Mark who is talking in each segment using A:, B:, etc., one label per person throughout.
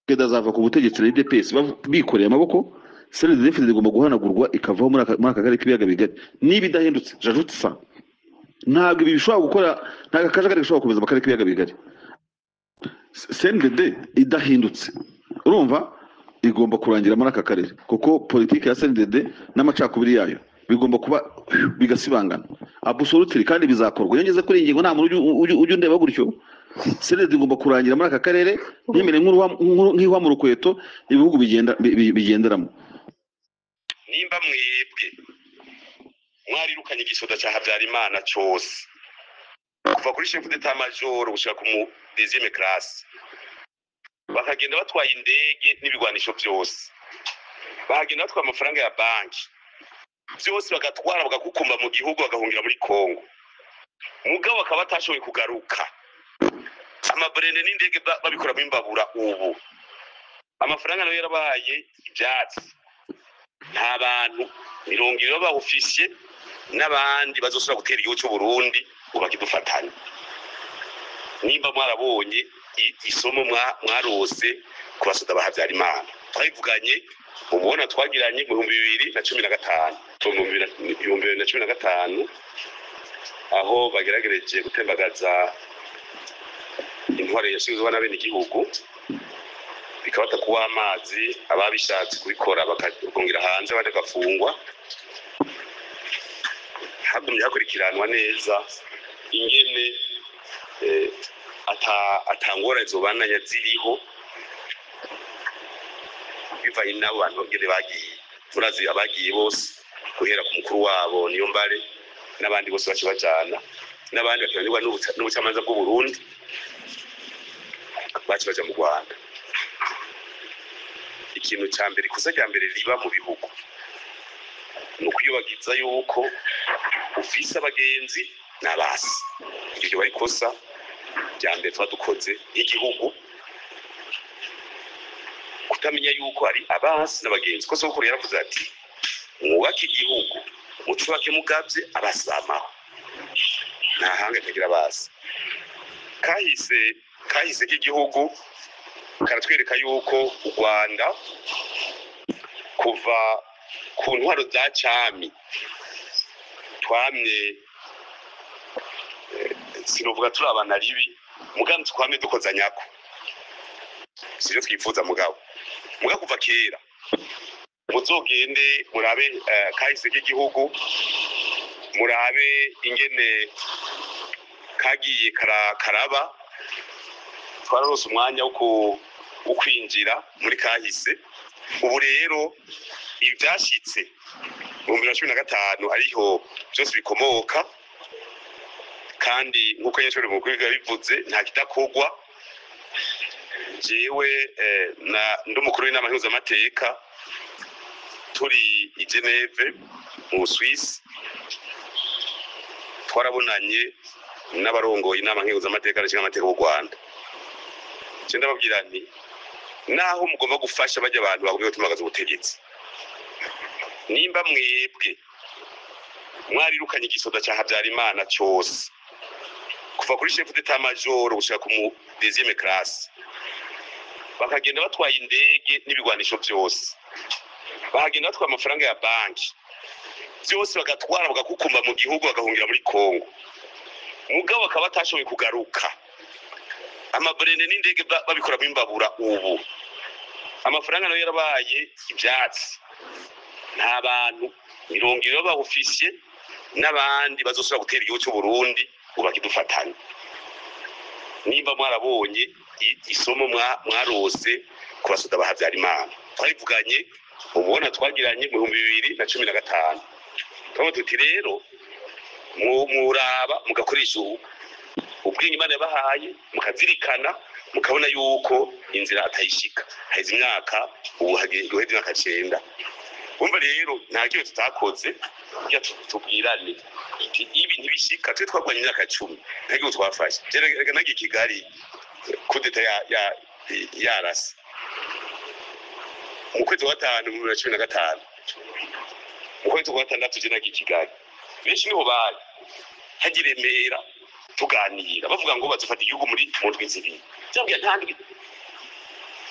A: Tshisekedi azava ku butegetsi na UDPS bikoreye amaboko. CNDD-FDD igomba guhanagurwa ikavaho muri aka karere k'ibiyaga bigari. Niba idahindutse, j'ajoute ça, ntabwo ibi bishobora gukora, ntabwo akajagari gashobora gukomeza mu karere k'ibiyaga bigari. CNDD idahindutse, urumva, igomba kurangira muri aka karere, kuko politiki ya CNDD n'amacakubiri yayo bigomba kuba bigasibangana absolutely, kandi bizakorwa. Iyo ngeze kuri iyi ngingo, nta muntu ujya undeba gutyo. CNDD igomba kurangira muri aka karere, ntimere nk'ihwa mu rukweto ibihugu bigenderamo.
B: Nimba mwebwe mwarirukanye igisoda cya Habyarimana cyose, kuva kuri chef d'état major gushika ku mu deuxième classe, bakagenda batwaye indege n'ibigwanisho byose, bakagenda batwaye amafaranga ya banki byose, bagatwara bagakukumba mu gihugu, bagahungira muri Kongo, mugabo bakaba batashoboye kugaruka, amaburende n'indege babikoramo imbabura, ubu amafaranga nayo yarabaye ibyatsi, nta bantu 20 b'aba officiers n'abandi bazosubira gutera igihugu cy'u Burundi ngo bakidufatanye. Nimba mwarabonye isomo mwarose ku basoda ba Habyarimana, twabivuganye mu mubona twagiranye mu 2015, mu 2015, aho bageragereje gutembagaza intwaro yashyizweho na bene igihugu, bikabata kuba amazi, ababishatse kubikora bakongera hanze, abandi bagafungwa. Hagumye hakurikiranwa neza ingene atangorane zobananya ziriho bivanye n'abo bantu ingene bagiye. Murazi abagiye bose, guhera ku mukuru wabo niyo mbare n'abandi bose bace bajana, n'abandi bakibanirwa n'ubucamanza bw'u Burundi, bace baja mu Rwanda. Ikintu cya mbere, ikosa rya mbere riba mu bihugu ni ukwiyobagiza yuko ufise abagenzi n'abasi. Iryo riba ikosa rya mbere tuba dukoze nk'igihugu, kutamenya yuko hari abasi n'abagenzi. Ko sogokuru yaravuze ati: "Mwubake igihugu, mucubake mugavye, abasamaho." Nta hanga itagira abasi. Kahise k'igihugu karatwereka yuko u Rwanda kuva ku ntwaro za cami twamye, sinovuga turabana ribi, mugambi twamye dukozanyako, sivyo twifuza. Mugabo muga kuva kera, muzogende murabe kahise k'igihugu, murabe ingene kagiye karaba. Twararose umwanya wo kwinjira muri kahise. Ubu rero ivyashitse mu 2015 ariho byose bikomoka, kandi nk'uko nyeshuri mukuru yabivuze, nta kidakorwa. Jewe na ndi umukuru w'inama mpuzamateka, turi i Geneve mu Busuwisi, twarabonanye n'abarongoye inama nkenguzamateka n'ishingamateka b'u Rwanda. Je ndababwira nti: "Naho mugomba gufasha bajya abantu bagomba gutumagaza ubutegetsi, nimba mwebwe mwarirukanye igisoda cya Habyarimana cyose, kuva kuri chef d'état major gushika ku mu deuxième classe, bakagenda batwaye indege n'ibigwanisho byose, bakagenda batwaye amafaranga ya banki byose, bagatwara bagakukumba mu gihugu, bagahungira muri Kongo, mugabo bakaba batashoboye kugaruka, amaburende n'indege babikoramo imbabura, ubu amafaranga nayo yarabaye ibyatsi, nta bantu 20 b'aba officiers n'abandi bazosubira gutera igihugu cy'u Burundi ngo bakidufatanye. Nimba mwarabonye isomo mwarose ku basoda ba Habyarimana, twabivuganye mu mubona twagiranye mu 2015, twavuga tuti: rero muraba mugakoresha ubwenge Imana yabahaye, mukazirikana, mukabona yuko inzira atayishika." Haheze imyaka, ubu hagiye guheza imyaka 9. Wumva rero nta kintu tutakoze kugira tubwirane iti ibi ntibishika. Twe twagwanye imyaka 10, nta kintu twafashe. Reka nagiye i Kigali kudeta ya yarase mu kwezi kwa gatanu mu 2015, mu kwezi kwa gatandatu je nagiye i Kigali, benshi niho bari hajya i Remera, tuganira, bavuga ngo bazofata igihugu muri mu ndwi 2. Byabwira nta ndwi.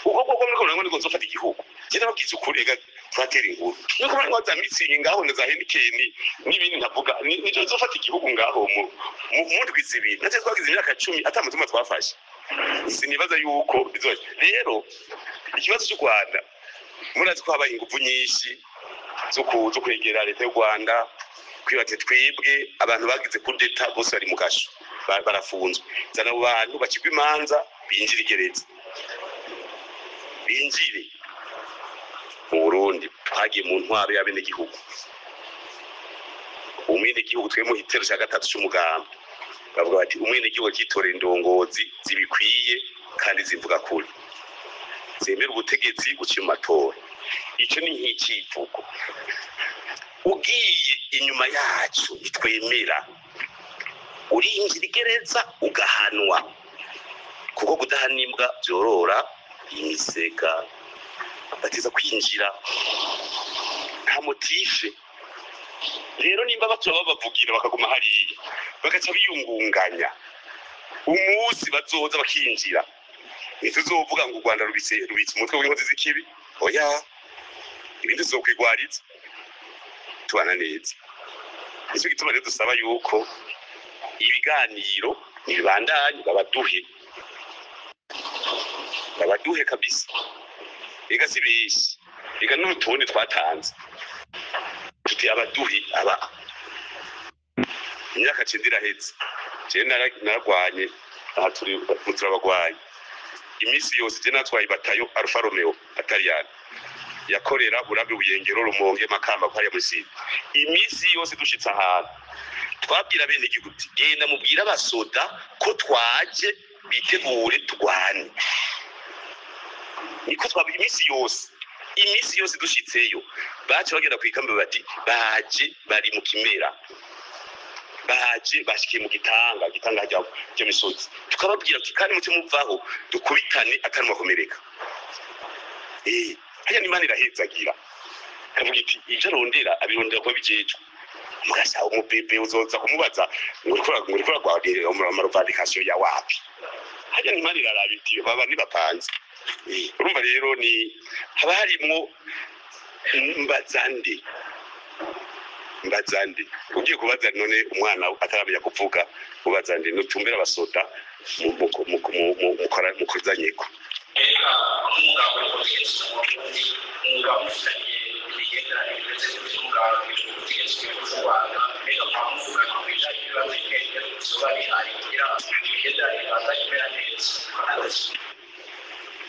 B: Ubwo bwo muri ko ngo nzofata igihugu. Je nababwiza ukuri, ega twatera inkuru nuko bari ngo za Mützig ngaho na za Heineken n'ibindi ntavuga, nico nzofata igihugu ngaho mu ndwi 2. Natwe twagize imyaka 10 ata mutumwa twafashe. Sinibaza yuko bizoje. Rero ikibazo cy'u Rwanda, murazi ko habaye ingufu nyinshi zo kwegera leta y'u Rwanda, kwibate twebwe abantu bagize kudeta bose bari mu kasho, barafunzwe. Zana abo bantu bacigwa imanza, binjire igereza, binjire mu Burundi. Twagiye mu ntwaro y'abenegihugu, umwenegihugu twe mu gitero cya gatatu cy'umugambi bavuga bati umwenegihugu akitorera indongozi zibikwiye kandi zivuga kuri, zemera ubutegetsi buciye mu matora. Icyo ni nk'icyivugo. Ugiye inyuma yacu ntitwemera, urinjira igereza ugahanwa, kuko kudahana imbwa byorora imisega. Bateza kwinjira nta motif. Rero nimba baca babavugira bakaguma hariya bagaca biyungunganya, umunsi bazoza bakinjira ntituzovuga ngo u Rwanda rubitse umutwe w'inkozi z'ikibi. Oya, ibindi tuzokwigwariza tubana neza. Nicyo gituma rero dusaba yuko ibiganiro nibibandanye, babaduhe, babaduhe kabisa. Ega si benshi, ega n'urutonde twatanze tuti abaduhe aba. Imyaka 9 iraheze. Jewe naragwanye aha, turi turabagwaye iminsi yose. Je natwaye batayo Alfa Romeo Ataliyani yakorera Burambi, Buyengero, Rumonge, Makamba, hariya muri Sida. Iminsi yose dushitse ahantu twabwira bene igihugu tuti genda mubwire abasoda ko twaje, bitegure turwane. Niko twabwira iminsi yose. Iminsi yose dushitseyo baca bagenda kw'ikambi bati baje bari mu kimera, baje bashikiye mu gitanga gitanga hajya cyo misozi. Tukababwira tuti kandi muce muvaho dukubitane atari mwakomereka. Haya ni Imana irahezagira, kavuga iti ivyo arondera abirondera kuba bijejwe. Mugasha umubebe uzoza kumubaza ngo uriko uragwadira ama revendication ya wapi? Hajya ni Imana iraraba iti baba nibapanze. Urumva rero ni haba harimwo mbazande mbazande. Ugiye kubaza none umwana ataramenya kuvuga, ubaza nde? Nutumbera abasoda mukozanyeko.
C: Mbega n'umugambi w'ubutegetsi mu Burundi, umugabo ufitanye imigenderanire imeze gute n'umugambi w'ubutegetsi bw'u Rwanda? Mbega mwaba muvugana ku bijanye n'ibibazo bimwe bimwe vyoba bihari kugira imigenderanire ibandanye imera neza? Murakoze.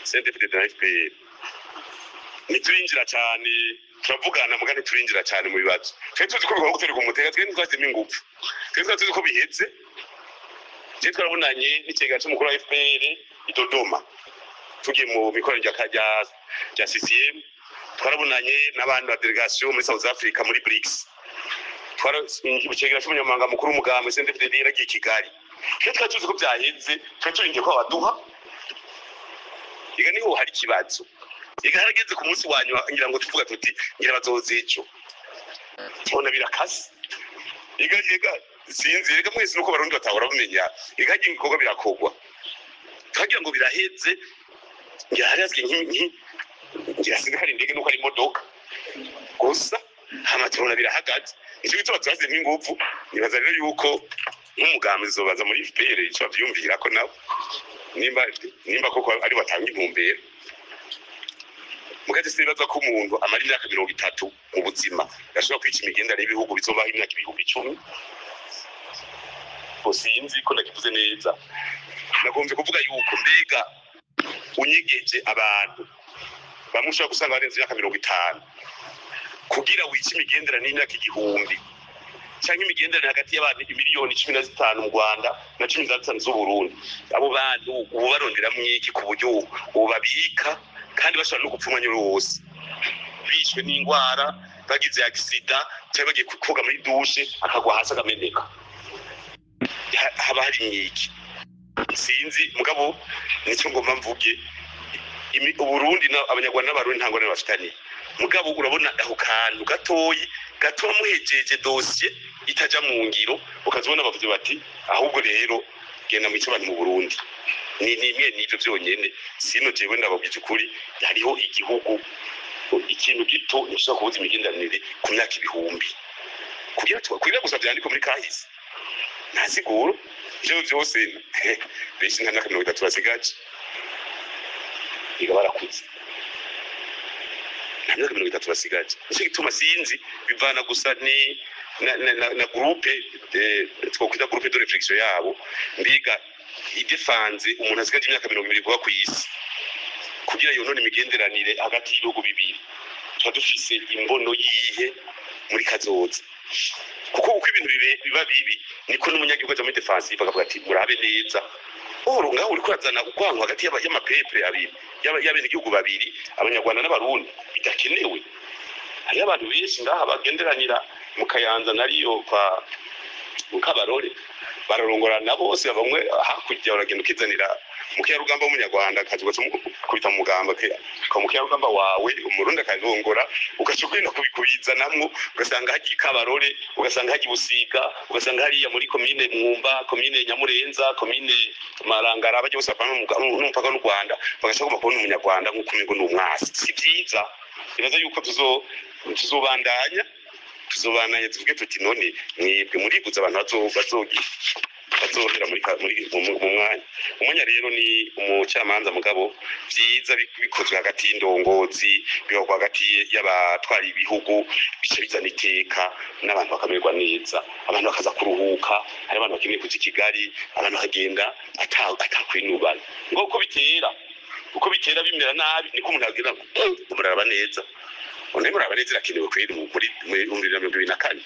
B: CNDD-FDD na FPR ntiturinjira cyane. Turavugana muga ntiturinjira cyane mu bibazo. Twe tuzi ko bigomba guterwa umutega, twe ntitwazemo ingufu, twe twari tuzi ko biheze. Je twarabonanye n'ikigega cy'umukuru wa FPR i Dodoma, tugiye mu mikoranire rya CCM. Twarabonanye n'abandi ba délégation muri South Africa muri BRICS. Twara ikigega cy'umunyamabanga mukuru w'umugambi CNDD-FDD yaragiye i Kigali. Twe twari tuzi ko byaheze, twe turindiye ko baduha. Ega niho hari ikibazo. Ega harageze ku munsi wa nyuma ngira ngo tuvuga tuti ngira bazoza ejo, tubona birakase. Ega sinzi, ega mwese nuko Barundi batahora bamenya. Ega hagiye ibikorwa birakorwa, twagira ngo biraheze. Ngira hari hasigaye ngira sinzi ko ari indege nuko ari imodoka gusa, hama tubona birahagaze. Nicyo gituma twasizemo ingufu. Nibaza rero yuko nk'umugambi zobaza muri FPR ico bavyumvira ko nabo nimba koko ari batanga intumbero. Mugace sinibaza ko umuntu amara imyaka 30 mu buzima yashobora kwica imigenderanire y'ibihugu bizobaho imyaka 10,000. Ngo sinzi ko nakivuze neza. Nagombye kuvuga yuko mbega unyegeje abantu bamwe ushobora gusanga barenze imyaka 50 kugira wice imigenderanire y'imyaka 1000, canke imigenderanire hagati y'abantu imiliyoni 15 mu Rwanda na 15 z'Uburundi, abo bantu ubu baronderamwo iki ku buryo ubu babika kandi bashobora no gupfa umwanya wose, bishwe n'ingwara, bagize accident cyangwa bagiye koga muri douche akagwa hasi akameneka? Haba hari mwiki? Sinzi, mugabo nicyo ngomba mvuge. Uburundi na Abanyarwanda n'Abarundi nta ngorane bafitaniye. Mugabo urabona ako kantu gatoyi gatuma muhejeje dosiye itaja mu ngiro, ukazibona bavuze bati ahubwo rero genda mwice abantu mu Burundi. Ni imwe n'ivyo vyonyene. Sino jewe ndababwije ukuri, hariho igihugu, ikintu gito ntushobora kubuza imigenderanire ku myaka ibihumbi kugira gusa vyandikwe muri kahise. Nta siguro ivyo vyose. Benshi nta myaka 30 basigaje, biga barakuze, nta myaka 30 basigaje. Nico gituma sinzi, bivana gusa ni na groupe twokwita groupe de réflexion yabo. Mbega idefanze umuntu asigaje imyaka 20 kuba kw'isi kugira yonone imigenderanire hagati y'ibihugu bibiri, tuba dufise imbono yihe muri kazoza? Kuko uko ibintu biba bibi, niko n'umunyagihugu aja muri défensive, akavuga ati: "Murabe neza." Oro ngaho uriko urazana urwango hagati y'ama peuples abiri, y'abenegihugu babiri, Abanyarwanda n'Abarundi, bidakenewe. Hariho abantu benshi ngaha bagenderanira mu Kayanza, nariyo kwa Mukabarore, bararongorana bose. Bamwe hakurya baragenda, ukizanira mukerarugamba w'Umunyarwanda, akazi ugaca umukubita mu mugamba ka mukerarugamba wawe, Umurundi akarongora, ugaca ugenda kubizanamwo, ugasanga hagiye Kabarore, ugasanga hagiye Busiga, ugasanga hariya muri komine Mwumba, komine Nyamurenza, komine Marangara, bajya bose bavana n'umupaka n'u Rwanda, bagaca bagomba kubona Umunyarwanda nk'uko umengo ni umwasi. Si vyiza. Nibaza yuko tuzobandanya tuvuge tuti: "None mwebwe muriguza abantu bazohera muri mu mwanya." Rero ni umucamanza, mugabo vyiza bikozwe hagati y'indongozi, bikorwa hagati y'abatwara ibihugu, bica bizana iteka n'abantu bakamererwa neza, abantu bakaza kuruhuka. Hari abantu bakeneye kuja i Kigali, abantu bakagenda atakwinubana. Ngo uko bitera bimera nabi, niko umuntu agira ngo muraraba neza. None muraraba neza irakenewe kweri muri 2024.